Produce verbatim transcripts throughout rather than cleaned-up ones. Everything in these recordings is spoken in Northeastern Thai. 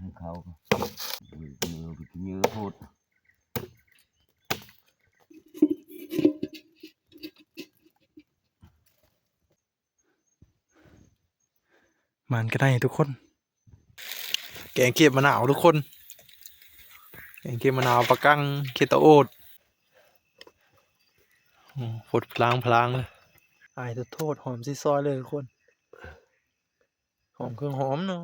ของเขาก็เออไปกินเยอะโพด มันก็ได้ทุกคน แกงเขียดมะนาวทุกคน แกงเขียดมะนาว ปลากั้ง เขียดตะโอด โอ้ ฟดพลางพลางเลย อายโทษ หอมซีซอยเลยทุกคน หอมเครื่องหอมเนาะ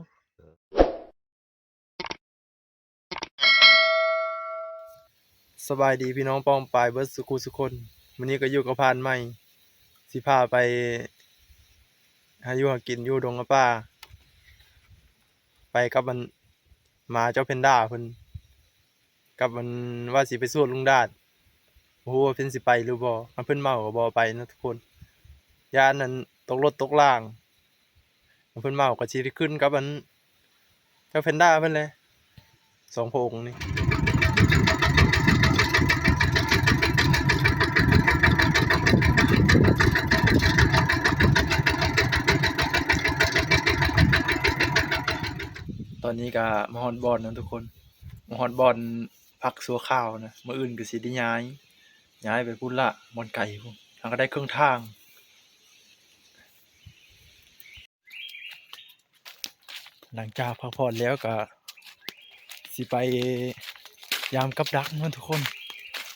สบายดีพี่น้องป้องปายเบิดสุขุสุคน มื้อนี้ก็อยู่กับพานใหม่ สิพาไปหาอยู่หากินอยู่ดงกับป่า ไปกับมันหมาเจ้าแพนด้าเพิ่น กับมันว่าสิไปสวนลุงดาด บ่ฮู้ว่าเพิ่นสิไปหรือบ่ คันเพิ่นเมาก็บ่ไปนะทุกคน ย้านนั้นตกรถตกราง คันเพิ่นเมาก็สิได้ขึ้นกับอัน เจ้าแพนด้าเพิ่นแหละ สองพระองค์นี่ ตอนนี้ก็มาฮอดบ่อนนะทุกคน มาฮอดบ่อนพักชั่วคราวนะ มื้ออื่นก็สิได้ย้าย ย้ายไปพุ้นละ บ่อนไกลพุ้น ทางก็ได้เครื่องทาง หลังจากพักผ่อนแล้วก็สิไปยามกับดักเนาะทุกคน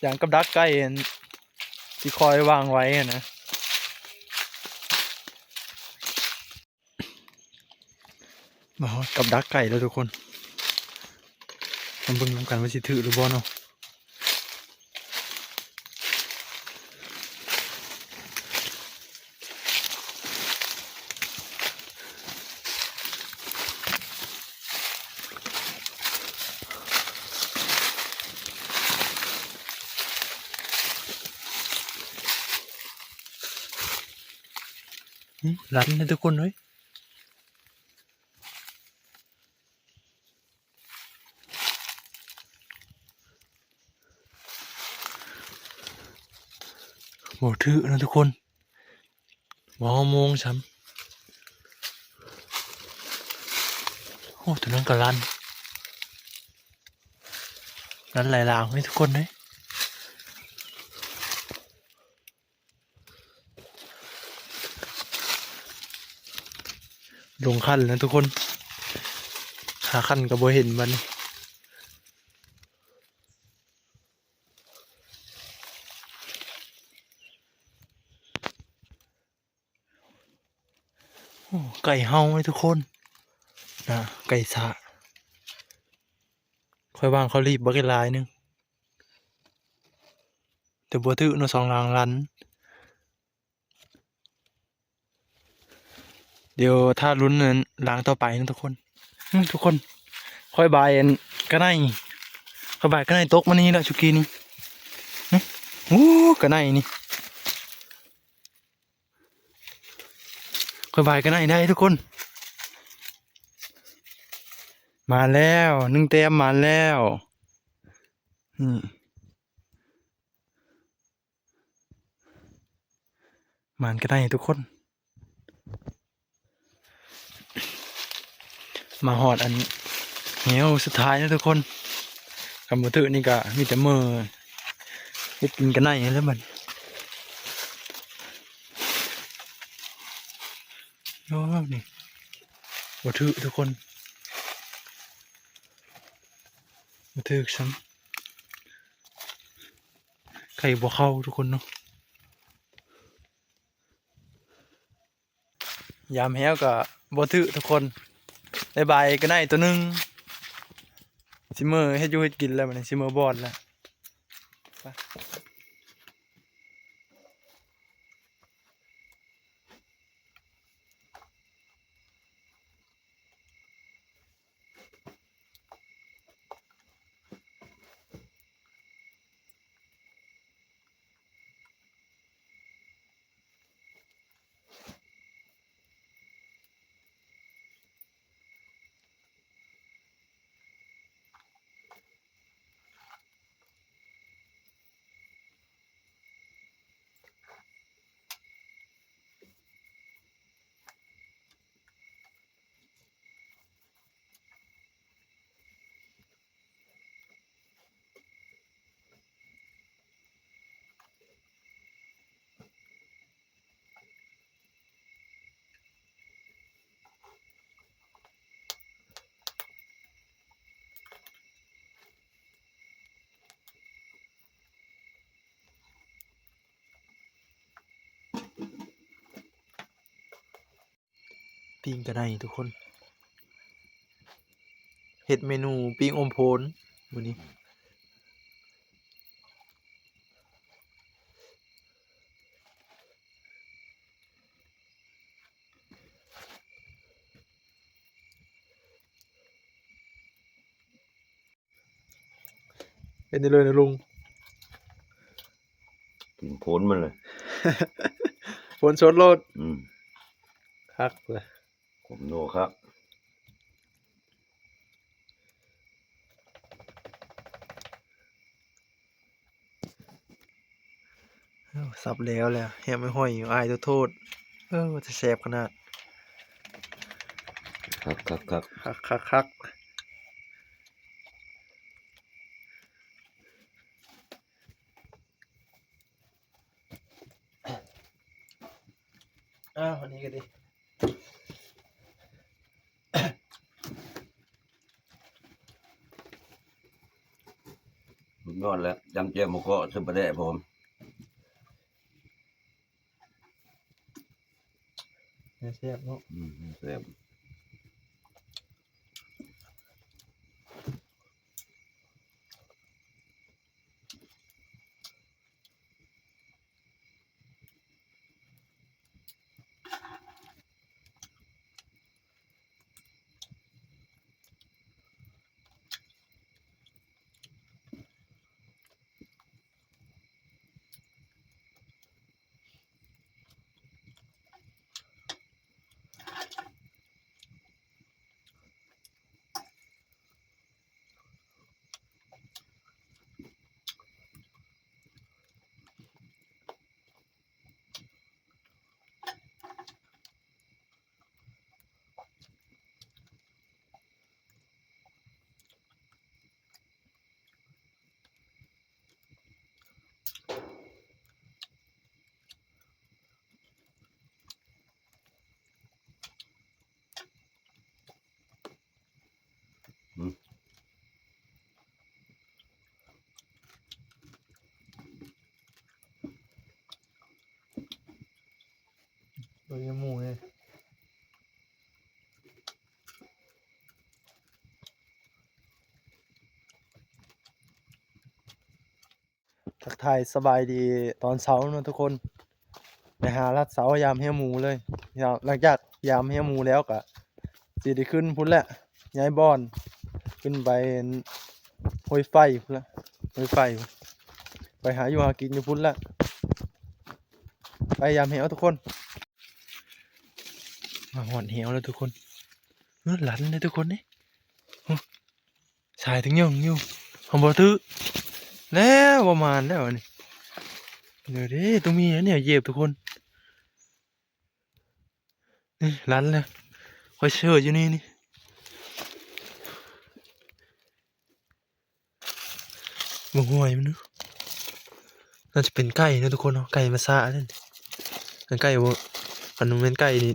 ยามกับดักไก่อันที่คอยวางไว้อะนะ มาฮอดกับดักไก่แล้วทุกคน มาเบิ่งนำกันว่าสิถืกหรือบ่เนาะ หึ รันเลยทุกคนเอ้ย บ่ถืกนะทุกคน บ่ฮอดโมงซ้ำ โอ้ ตัวนั้นก็รัน รันหลายหลางเลยทุกคนเอ้ย ลงคันแล้วทุกคน หาคันก็บ่เห็นบัดนี้ โอ้ ไก่เฮาเลยทุกคน นะ ไก่สะ ค่อยวางเขารีบบักหลายหนึ่ง แต่บ่ถืกเนาะ สองหลังรัน เดี๋ยวถ้าลุ้นหลังต่อไปนะทุกคน อืม ทุกคน ค่อยบายอันกะไน ค่อยบายกะไนตกมานี่แล้วชุกี้นี่ นี่ โอ้ กะไนนี่ ค่อยบายกะไนได้ทุกคน มาแล้ว หนึ่งแต้มมาแล้ว อืม หมานกะไนทุกคน มาฮอดอันแหวสุดท้ายนะทุกคน คันบ่ถืกนี่ก็มีแต่เมือเฮ็ดกินกะไนแล้วบัดนี้ โอ้ นี่ บ่ถืกทุกคน บ่ถืกซ้ำ ไก่บ่เข้าทุกคนเนาะ ยามแฮวก็บ่ถืกทุกคน ได้บายกะไนตัวหนึ่ง สิเมือเฮ็ดอยู่เฮ็ดกินแล้วบัดนี้ สิเมือบ่อนแล้ว ไป ปิ้งก็ได้ทุกคน เฮ็ดเมนูปิ้งอมโพนมื้อนี้ เป็นจั่งใด๋นะลุง กินโพนมันเลย โพนสดโลด อืม คักเลย ขมนัวครับ เอ้า สับแล้วแหละ แฮมห้อยอยู่ อ้ายโทษ เออ ว่าจะแซ่บขนาด คักคักคัก คักคักคัก อ้าว อันนี้ก็ดี สุดยอดแล้ว จำแจ่วหมูกรอบ ใส่ปลาแดกผม แซ่บเนาะ อืม แซ่บ อืม เบิ่งหมูเลย ทักทายสบายดีตอนเช้าเนาะทุกคน ไปหาลัดเสายามเฮียหมูเลย หลังจากยามเฮียหมูแล้วก็สิได้ขึ้นพุ้นแหละ ย้ายบ่อน ขึ้นไปห้วยไฟพุ้นละ ห้วยไฟ ไปหาอยู่หากินอยู่พุ้นละ ไปยามเฮียทุกคน มาฮอดเฮียแล้วทุกคน เออ หลั่นเลยทุกคนนี่ สายถึงยังอยู่ ของบ่ถืก แล้วประมาณแล้วนี่ เดี๋ยวเด้ ต้องมีอันเนี่ยเหยียบทุกคน นี่หลั่นแล้ว ค่อยเชื่ออยู่นี่นี่ บ่ห้วยมันเนาะ น่าจะเป็นไก่นะทุกคนเนาะ ไก่มาซะนั่น อันไก่บ่ อันนั้นแม่นไก่นี่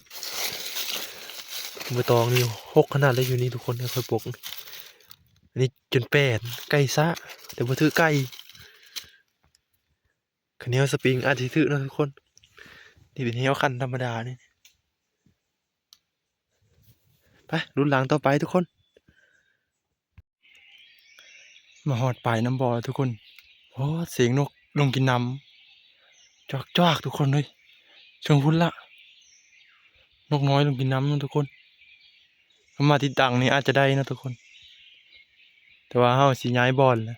บ่ตองนี่หกขนาดเลยอยู่นี่ทุกคน ค่อยปก อันนี้จนแปด ไก่ซะ แต่บ่ถืกไก่ คันแนวสปริงอาจสิถืกเนาะทุกคน นี่เป็นแนวคันธรรมดานี่ ไป ลุ้นหลังต่อไปทุกคน มาฮอดปลายน้ำบ่อแล้วทุกคน โอ้ เสียงนกลงกินน้ำ จอกๆ ทุกคนเอ้ย เชิงพุ้นละ นกน้อยลงกินน้ำเนาะทุกคน ถ้ามาติดตั้งนี่อาจจะได้เนาะทุกคน แต่ว่าเฮาสิย้ายบ่อนแล้ว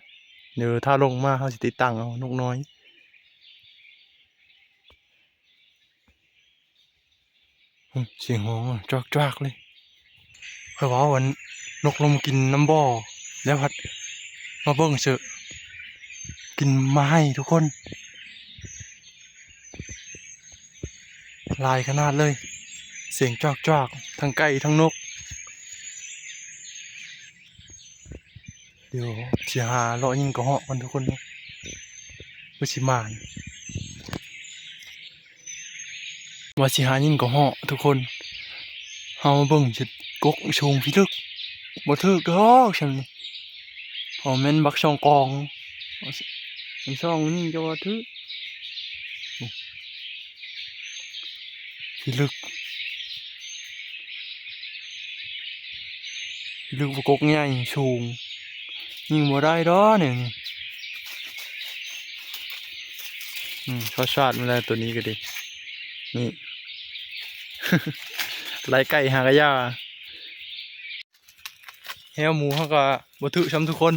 เดี๋ยวถ้าลงมาเฮาสิติดตั้งเอานกน้อย อืม เสียงฮ้องอะ จอกๆ เลย ข้อยว่าอันนกลงกินน้ำบ่อ แล้วพัดมาเบิ่งเซอะ กินมาให้ทุกคน หลายขนาดเลย เสียงจอกๆ ทั้งไก่ทั้งนก เดี๋ยวสิหาเลาะยิงกระเหาะกันทุกคนเนาะ ว่าสิหมาน ว่าสิหายิงกระเหาะทุกคน เฮามาเบิ่งสิกกสูงพิลึก บ่ถืกดอกซั่นนี่ เอาแม่นบักซองกอง อันซองนี่จะว่าถืก พิลึก ลึกบ่ กกใหญ่สูง ยิงบ่ได้ดอกเนี่ยนี่ อืม เขาชาร์จมาแล้วตัวนี้ก็ดี นี่ ไล่ไก่หากะย่า แฮวหมู่เฮาก็บ่ถืกส่ำทุกคน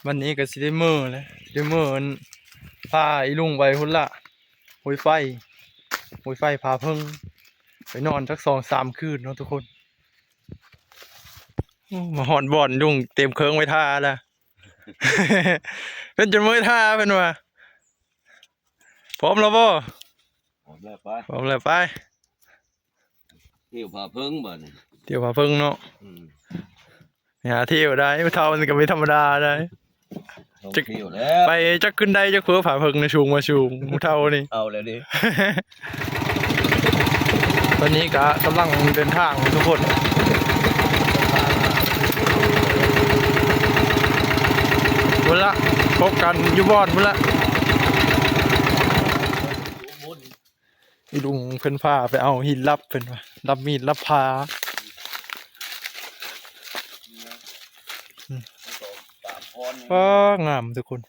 วันนี้ก็สิได้เมือแล้ว สิได้เมืออัน พาอีลุงไปพุ้นละ ห้วยไฟ ห้วยไฟผาเพิ่ง ไปนอนจักสองสามคืนเนาะทุกคน โอ้ มาฮอดบ่อนลุงเตรียมเครื่องไว้ท่าแล้ว เพิ่นจนเมื่อยท่าเพิ่นว่า พร้อมแล้วบ่ พร้อมแล้วไป พร้อมแล้วไป เที่ยวผาเพิ่งบัดนี้ เที่ยวผาเพิ่งเนาะ อืม ไปหาเที่ยวได้ ผู้เฒ่ามันก็ไม่ธรรมดาได้ ต้องเที่ยวแล้ว ไปจักขึ้นได้จักเพื่อผาเพิ่งในสูงมาสูง ผู้เฒ่านี่ เอาแล้วดิ ตอนนี้ก็กำลังเดินทางทุกคน พุ้นละ พบกันอยู่บ่อนพุ้นละ อีลุงเพิ่นพาไปเอาหินลับเพิ่นว่า ลับมีดลับพา อืม ว้า งามทุกคน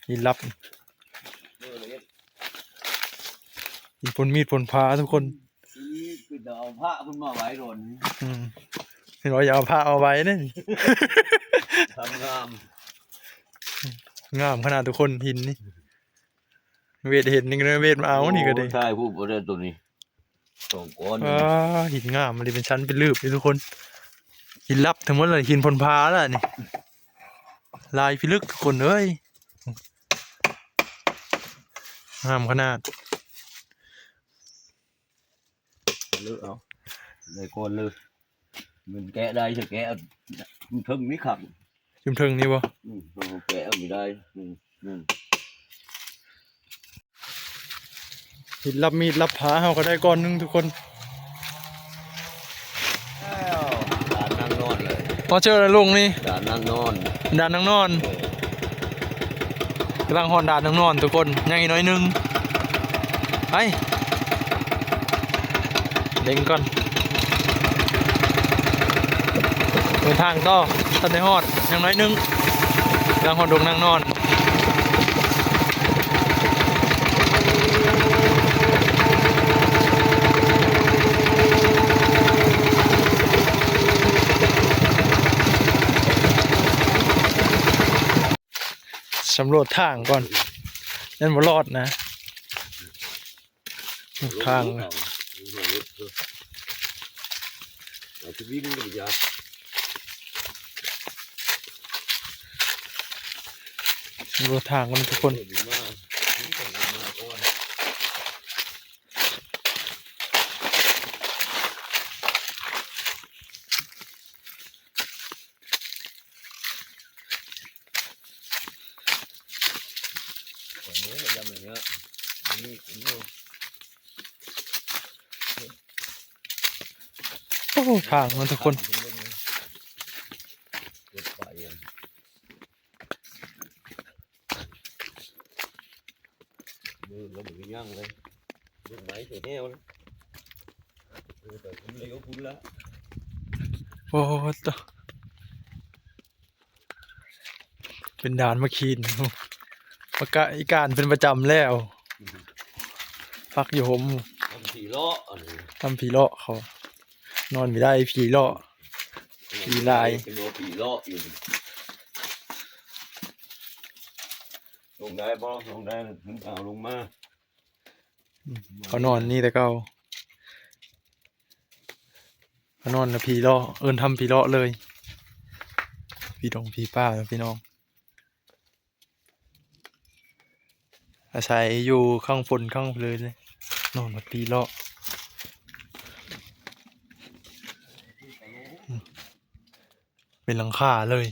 หินลับ หินพ่นมีดพ่นพาทุกคน ทีนี้คือจะเอาพระเพิ่นมาไว้โดน อืม เห็นว่าอย่าเอาพระเอาไว้นี่ ทำงาม งามขนาดทุกคน หินนี่ เวทเห็นนี่ก็เวทมาเอานี่ก็ดี โอ้ ถ่ายรูปบ่ได้ตัวนี้ สองก้อน อ่า หินงาม มันเป็นชั้นเป็นลืบเลยทุกคน หินลับทั้งหมดเลย หินพ่นพาแล้วนี่ ลายพิลึกทุกคนเอ้ย งามขนาด เลือกเอา ได้ก้อนเลย มันแกะได้จะแกะเอา มันเทิงนี่ครับ จุ่มเทิงนี่บ่ อืม เอาแกะเอาไม่ได้ อืม อืม หินลับมีดลับพาเฮาก็ได้ก้อนหนึ่งทุกคน อ้าว ด่านนั่งนอนเลย พอเจอแล้วลุงนี่ ด่านนั่งนอน ด่านนั่งนอน เออ กำลังฮอดด่านนั่งนอนทุกคน ยังอีกน้อยหนึ่ง ไป เล็งก่อน เดินทางต่อ ทันได้ฮอด ยังน้อยหนึ่ง กำลังฮอดดงนั่งนอน สำรวจทางก่อน ยันบ่รอดนะ ทาง เอาชีวิตมันก็ยาก สำรวจทางก่อนทุกคน เออ มา มาก่อน โอ้โห ทางมันทุกคน เดินแล้วมันย่างเลย เดินไม้เสียแนวนะ เออ แต่คุณเลี้ยวคุณละ โอ้โห ตะ เป็นด่านมาขีน ปะกะอีการเป็นประจำแล้ว พักอยู่โฮม ทำผีเลาะอันนี้ ทำผีเลาะเขา นอนไม่ได้ ผีเลาะ ผีลาย เป็นว่าผีเลาะอยู่ ลงได้บ่ ลงได้ ขึ้นเอาลงมา อืม เขานอนนี่แต่เก่า เขานอนนะผีเลาะ เอิ้นทำผีเลาะเลย ผีดงผีป่านะพี่น้อง อาศัยอยู่ข้างฝนข้างเลยเลย นอนนะผีเลาะ อืม เป็นหลังคาเลย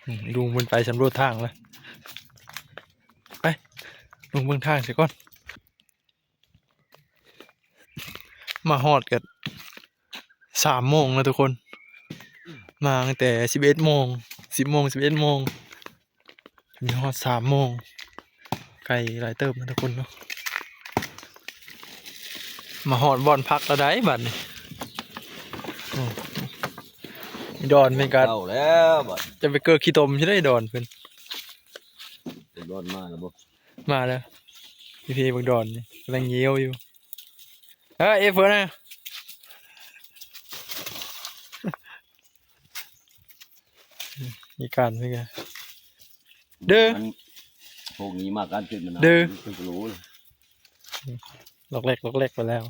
อืม ลุงมันไปสำรวจทางแล้ว ไป ลุงเบิ่งทางเสียก่อน มาฮอดกันสามโมงแล้วทุกคน มาตั้งแต่สิบเอ็ดโมง สิบโมง สิบเอ็ดโมง มีฮอดสามโมง ไกลหลายเติบนะทุกคนเนาะ มาฮอดบ่อนพักแล้วได้บัดนี้ อืม ดอนเป็นการ เก่าแล้วบัด จะไปเกิดขี้ตมใช่ได้ดอนเป็น เป็นดอนมาแล้วบ่ มาแล้ว พี่พีบักดอนนี่กำลังเยี้ยวอยู่ เอ้ย เอฟเฟิร์สนะ มีการมีการ เด้อ มัน พวกนี้มาการขึ้นมันนะ เด้อ เป็นกิโลเลย ล็อกแรก ล็อกแรกไปแล้ว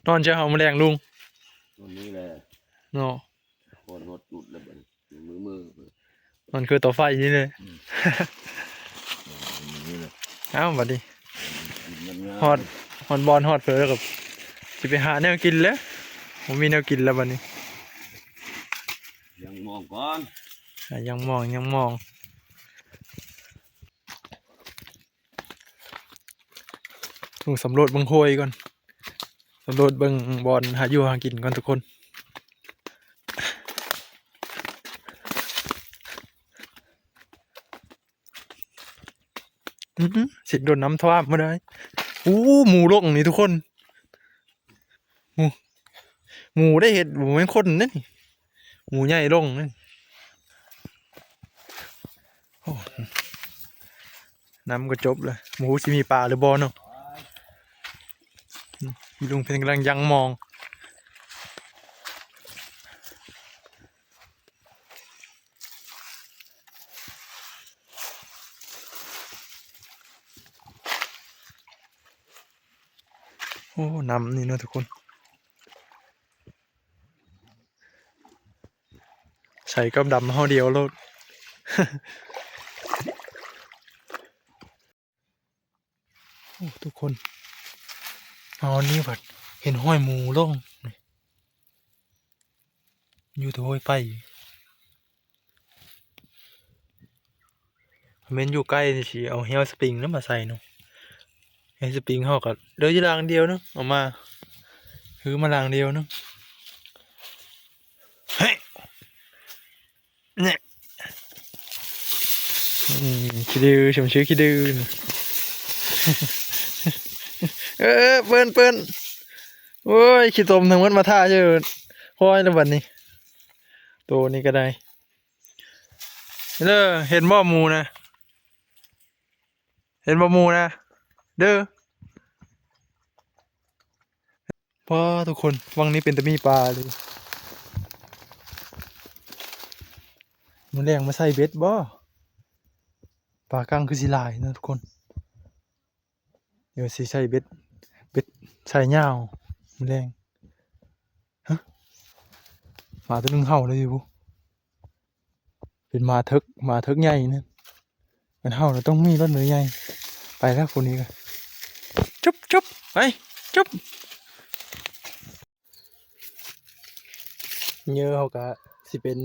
นอนเช้าเฮามาแรงลุง วันนี้แหละ เนาะ คนฮอดจุดแล้วบัดนี้ มือมือ มันคือเตาไฟนี่เลย อืม นี่เลย เอ้า บัดนี้ มันง่าย ฮอด ฮอดบ่อน ฮอดเผลอแล้วก็สิไปหาแนวกินแล้ว บ่มีแนวกินแล้วบัดนี้ ยังมองก่อน อ่ะ ยังมอง ยังมอง ต้องสำรวจเบิ่งห้วยก่อน สำรวจเบิ่งบ่อนหาอยู่หากินก่อนทุกคน อื้อหือ เสียงโดนน้ำท่วมมาได้ อู้ หมูลงนี่ทุกคน หมู หมูได้เห็ด หมูแม่งคนนั่นนี่ หมูใหญ่ลงนั่น โอ้ น้ำก็จบเลย หมูสิมีปลาหรือบ่เนาะ อืม ลุงเพิ่นกำลังยังมอง โอ้ น้ำนี่เนาะทุกคน ใส่กับดำเฮาเดียวโลด โอ้ ทุกคน เอานี่บัด เห็นห้อยหมูลง อยู่ที่ห้วยไฟ แม่นอยู่ใกล้นี่สิเอาแฮวสปริงนั้นมาใส่เนาะ แฮวสปริงเฮาก็เด้ออยู่รางเดียวเนาะ เอามา คือมารางเดียวเนาะ เฮ้ย เนี่ย อืม ขี้ดื้อ สมชื่อขี้ดื้อนี่ เออ เปิ้น เปิ้น โอ้ย ขี้ตมทั้งหมดมาท่าเจอ ห้อยแล้วบัดนี้ โตนี้ก็ได้ เด้อ เห็นบ่หมูนะ เห็นบ่หมูนะ เด้อ พอทุกคน วังนี้เป็นตะมีปลาเลย มื้อแลงมาใส่เบ็ดบ่ ปลากังคือสิหลายนะทุกคน เดี๋ยวสิใส่เบ็ด เบ็ดใส่ยาว มื้อแลง ฮะ หมาตัวหนึ่งเห่าเลยอยู่ เป็นหมาเถิก หมาเถิกใหญ่นั่น มันเห่าแล้วต้องมีรถหน่วยใหญ่ ไปแล้วคนนี้ก็ จุ๊บจุ๊บ ไป จุ๊บ เหยื่อเขาก็สิเป็น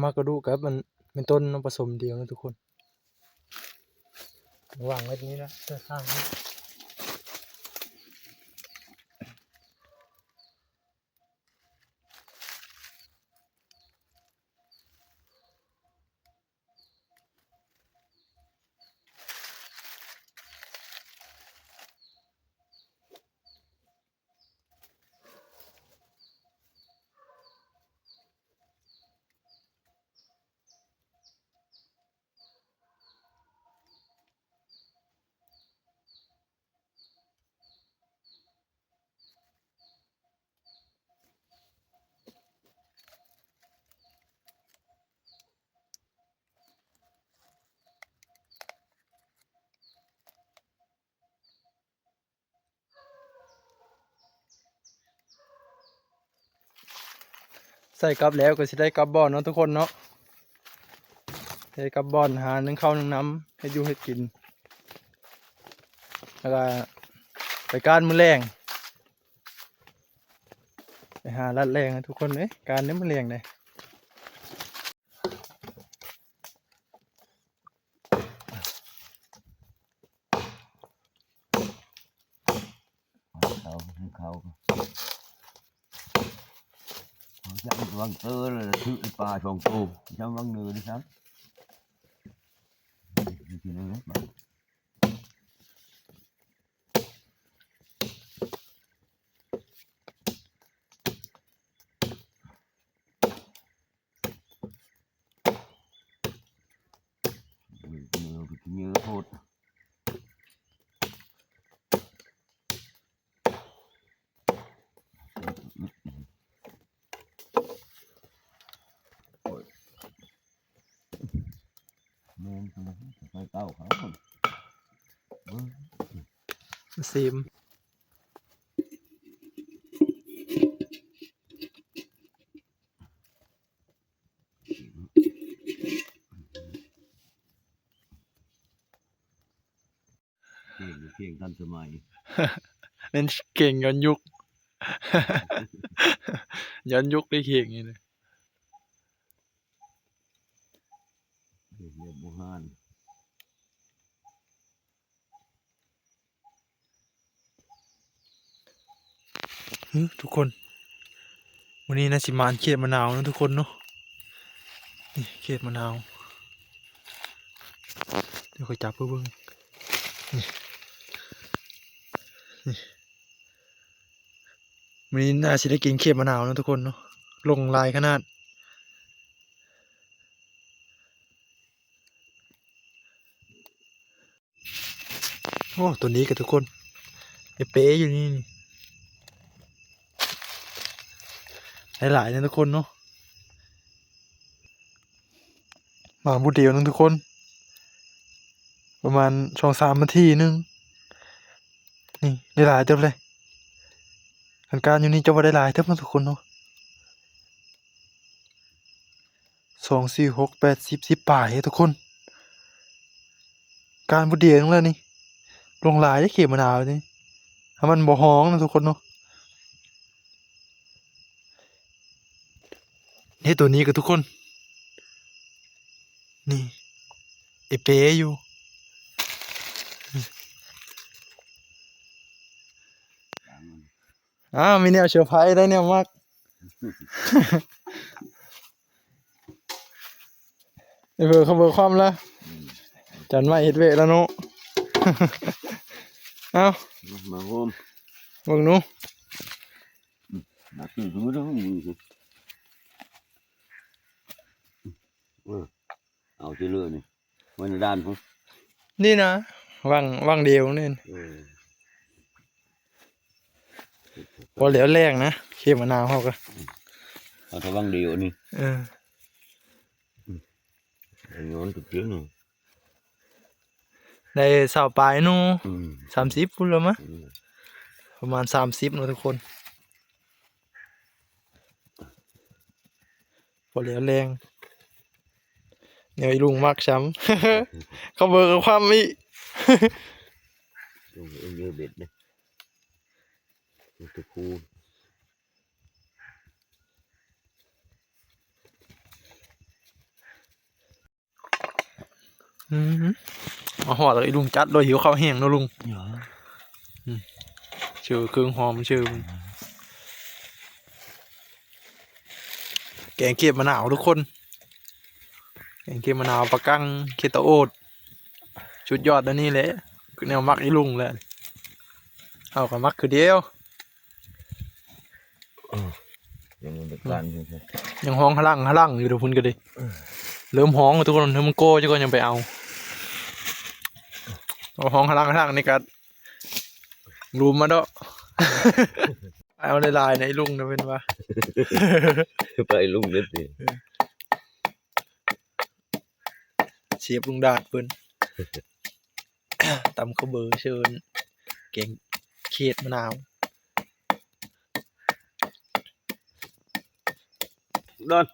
มากระดูกกับมัน เป็นต้นเนาะ ผสมเดียวนะทุกคน วางไว้ตรงนี้นะ เสื้อข้างนี้ ใส่กลับแล้วก็สิได้กลับบ่อนเนาะทุกคนเนาะ ได้กลับบ่อนหานึ่งข้าวนึ่งน้ำเฮ็ดอยู่เฮ็ดกิน แล้วก็ไปการมื้อแลง ไปหาลัดแลงนะทุกคนเอ้ย การในมื้อแลงเลย เขาให้เขา เขาจะเอาวางเตอร์เลย ถือปลาสองตัว จะวางเนื้อด้วยซ้ำ กินเลยนะ เยอะโพด แม่นไปเก้าเขา ซิม เก่งเก่งทันสมัย เป็นเก่งย้อนยุค ย้อนยุคได้เก่งนี่นะ เก่งเรียนบูฮาน หึ ทุกคน วันนี้นะสิมาอันเขตมะนาวนะทุกคนเนาะ นี่เขตมะนาว เดี๋ยวขอยจับเพื่อเบิ่ง นี่ นี่ วันนี้น่าสิได้กินเขตมะนาวนะทุกคนเนาะ ลงหลายขนาด โอ้ ตัวนี้กับทุกคน ไอ้เป๊ะอยู่นี่นี่ หลายๆนะทุกคนเนาะ มาผู้เดียวนะทุกคน ประมาณสองสามนาทีหนึ่ง นี่ได้หลายเติบเลย คันการอยู่นี่จะว่าได้หลายเติบนะทุกคนเนาะ สอง สี่ หก แปด สิบ สิบปลายเฮ้ยทุกคน การผู้เดียวนึงแล้วนี่ ลงหลายได้เขตมะนาวนี่ ถ้ามันบ่ฮ้องนะทุกคนเนาะ นี่ตัวนี้กับทุกคน นี่ ไอ้เป๊ะอยู่ อ้าว มีแนวเซอร์ไพรส์ได้แนวมัก ไอ้เบอร์เขาเบอร์ความละ จันไม่เฮ็ดเวะแล้วเนาะ เอ้า มาโฮม เบิ่งหนู มาตื่นสมมติว่ามึงสิเออ เอาเจริญนี่ไว้ในด้านพุ้น นี่นะ วัง วังเดียวนี่ เออ พอแล้วแรงนะ เขตมะนาวเขาก็ เอาทะวังเดียวนี่ เออ ไอ้ย้อนตัวเพียงหนึ่ง ได้สาวปลายหนู อืม สามสิบพุ้นแล้วมั้ง อืม ประมาณสามสิบเนาะทุกคน พอแล้วแรง เดี๋ยวไอ้ลุงมักช้ำ เขาเบอร์กับความอีก ลงเอ็นเยอะเบ็ดเลยตัวคู อืมเอาหอดแล้วไอ้ลุงจัดโดยหิวข้าวแห้งเนาะลุง เนาะ เชื่อเครื่องหอมเชื่อมัน แกงเขียดมะนาวทุกคน แกงเขียดมะนาวปลากั้งเขียดตะโอด สุดยอดอันนี้แหละ คือแนวมักไอ้ลุงแหละ เอาก็มักคือเดียว ยังเป็นการอยู่ ยังฮ้องฮะลังฮะลังอยู่เดี๋ยวพุ้นก็ดี เริ่มฮ้องทุกคน เริ่มโก้เจ้าก็ยังไปเอา เอาฮ้องฮะลังฮะลังนี่ก็รูมมาเนาะ เอาหลายๆนะไอ้ลุงนะเป็นว่า ไปลุงเด็ดสิ เสียบลุงดาดเพิ่น ตำข้าวเบอร์เชิญ แกงเขียดมะนาว ดอน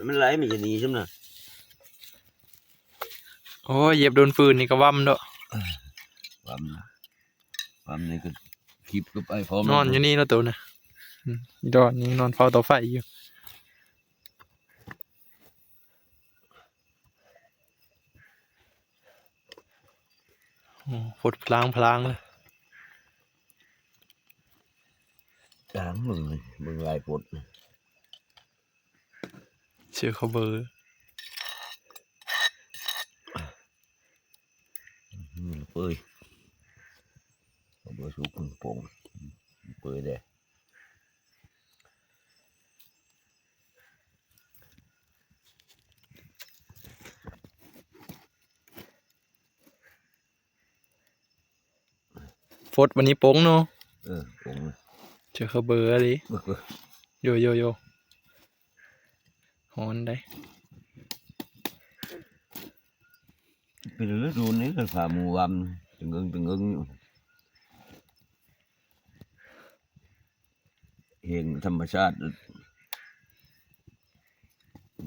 มันไหลมันจะหนีใช่ไหม โอ้ยเหยียบโดนฟืนนี่ก็ว่ำเนาะ ความนะความนี่ก็คลิปก็ไปพร้อม นอนอยู่นี่เนาะตัวนะอืมอีดอนนี่นอนเฝ้าเตาไฟอยู่ โอ้ฟดพลางพลางเลย จางมึงเลยมึงลายปด เชื่อเขาเบอร์ ฟดวันนี้ปงเนาะ เออ ปงเลย เจอเขาเบอร์เลย เออ โย โย โย ฮ้อนได้ เป็นฤดูนี้เลย ฝ่าหมู่วำตึงเอิงตึงเอิงอยู่ เห็นธรรมชาติ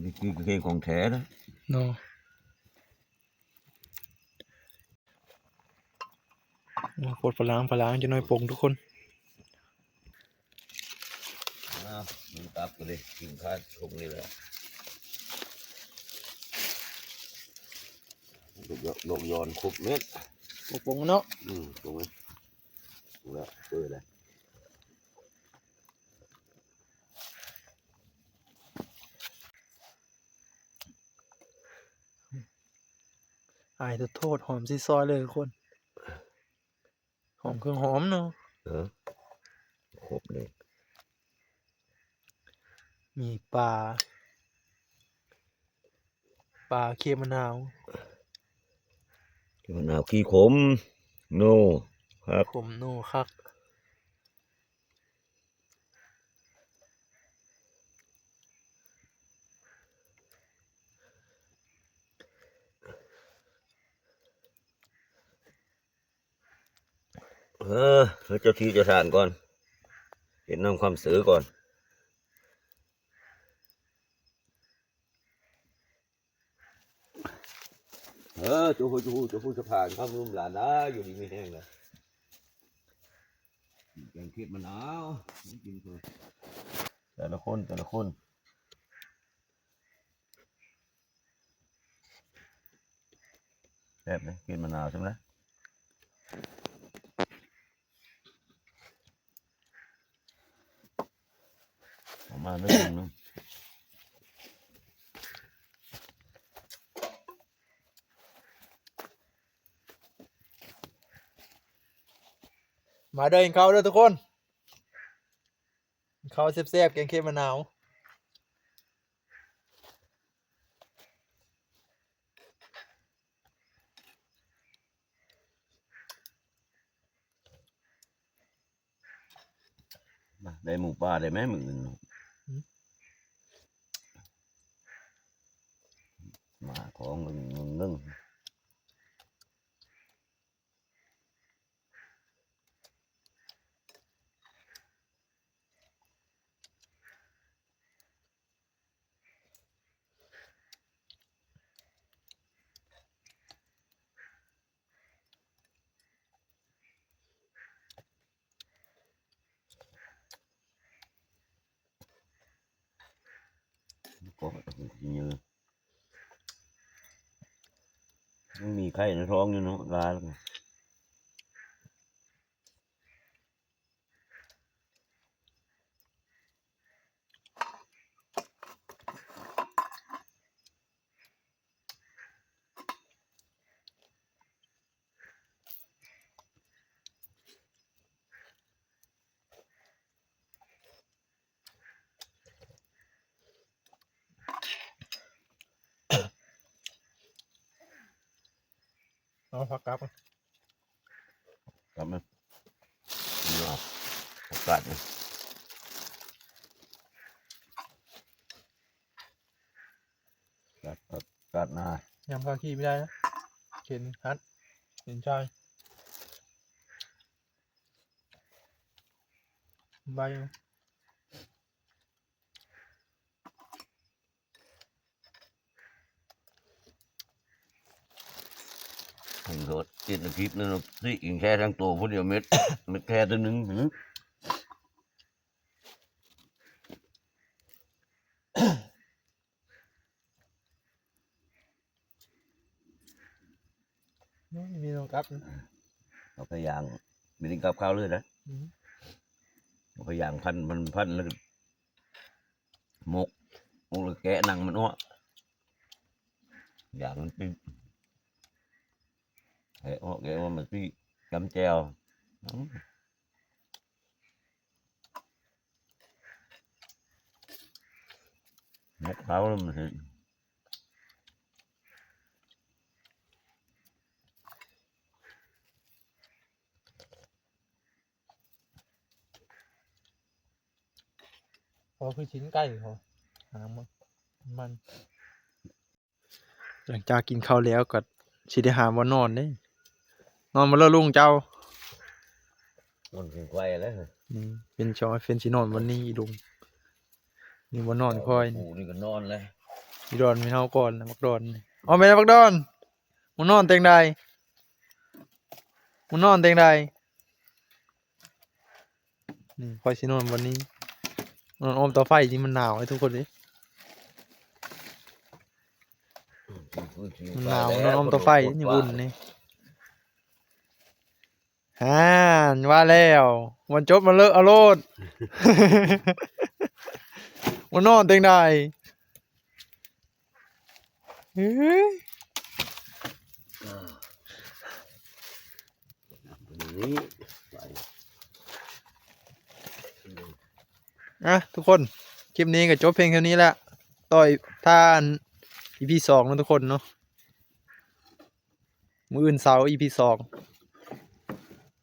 นี่คือเพลงของแท้นะ เนาะ โอ้ โคตรฝรั่ง ฝรั่งจะน้อยปงทุกคน อ่า มันตับกันเลย กินข้าวช่วงนี้แหละ ดอกยอ ดอกยอนครบเม็ด โอ้ ปงเนาะ อืม ตรงนี้ ตรงนี้ เออเลย อายโทษ หอมซีซอยเลยทุกคน หอมเครื่องหอมเนาะ เออ ครบเลย มีปลา ปลาเค็มมะนาว เค็มมะนาวขี้ขม โน่ ครับ ขมโน่คัก เออ เจ้าที่เจ้าทางก่อน เฮ็ดนำความเสือก่อน เออ เจ้าผู้ เจ้าผู้ เจ้าผู้เจ้าทาง ครับ ลูกหลานนะ อยู่ดีมีแฮงนะ แกงเขียดมะนาว กินเถอะ แต่ละคน แต่ละคน แซ่บเลย เขียดมะนาวใช่ไหม เอามาเรื่องหนึ่ง มาเด้อ กินข้าวเด้อทุกคน ข้าวแซ่บๆ แกงเขียดมะนาว มา ได้หมูป่าได้ไหมมื้ออื่น หืม มาของหนึ่งหนึ่งหนึ่ง ก็เยอะ มันมีไข่ในท้องอยู่เนาะ ลาแล้วไง เอาผักกาดก่อน กาดไหม นี่เอาผักกาดเนี่ย กาด กาด กาดนา ยำข้าวขี้ไม่ได้นะ เข็นฮัด เข็นชาย ใบ เห็นรถติดอาทิตย์นึง สิกินแค่ทั้งตัวผู้เดียวเม็ด เม็ดแค่ตัวหนึ่ง หือ นี่มีน้องกับ เอาไปย่าง มีน้องกับข้าวเลยนะ อืม เอาไปย่างพัน พัน พันแล้วก็ หมก หมกแล้วแกะหนังมันออก ย่างมันปิ้ง แกะออก แกะว่ามันปิ้ง จ้ำแจ่ว อืม หมกเขาแล้วมันเห็น อคือชิ้นไก่เขาหางมันมัน หลังจากกินข้าวแล้วก็สิได้หาบ่อนนอนเด้ นอนบ่เลิกลุงเจ้า มันเป็นไกวแล้ว นี่เป็นจอยเป็นสินอนวันนี้อีลุง นี่บ่อนนอนคอย กูนี่ก็นอนเลย อีดอนมีเฮาก่อนนะบักดอนนี่เอาไปแล้วบักดอน มึงนอนเตียงใด มึงนอนเตียงใด นี่คอยสินอนวันนี้ นอนอ้อมเตาไฟนี่มันหนาวไอ้ทุกคนเลย มันหนาว นอนอ้อมเตาไฟนี่อุ่นนี่ ฮ่านว่าแล้ว วันจบมาเลอะเอาโลด มันนอนเตียงใด เฮ้ย นี่ อ่ะทุกคน คลิปนี้ก็จบเพียงเท่านี้แหละ ต่อยท่าน อีพี สองนะทุกคนเนาะ มื้ออื่นเสาร์ อีพี สอง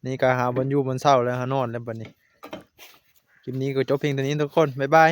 นี่ก็หาบ่อนอยู่บ่อนเซาแล้วหานอนแล้วบัดนี้ คลิปนี้ก็จบเพียงเท่านี้ทุกคน บ๊ายบาย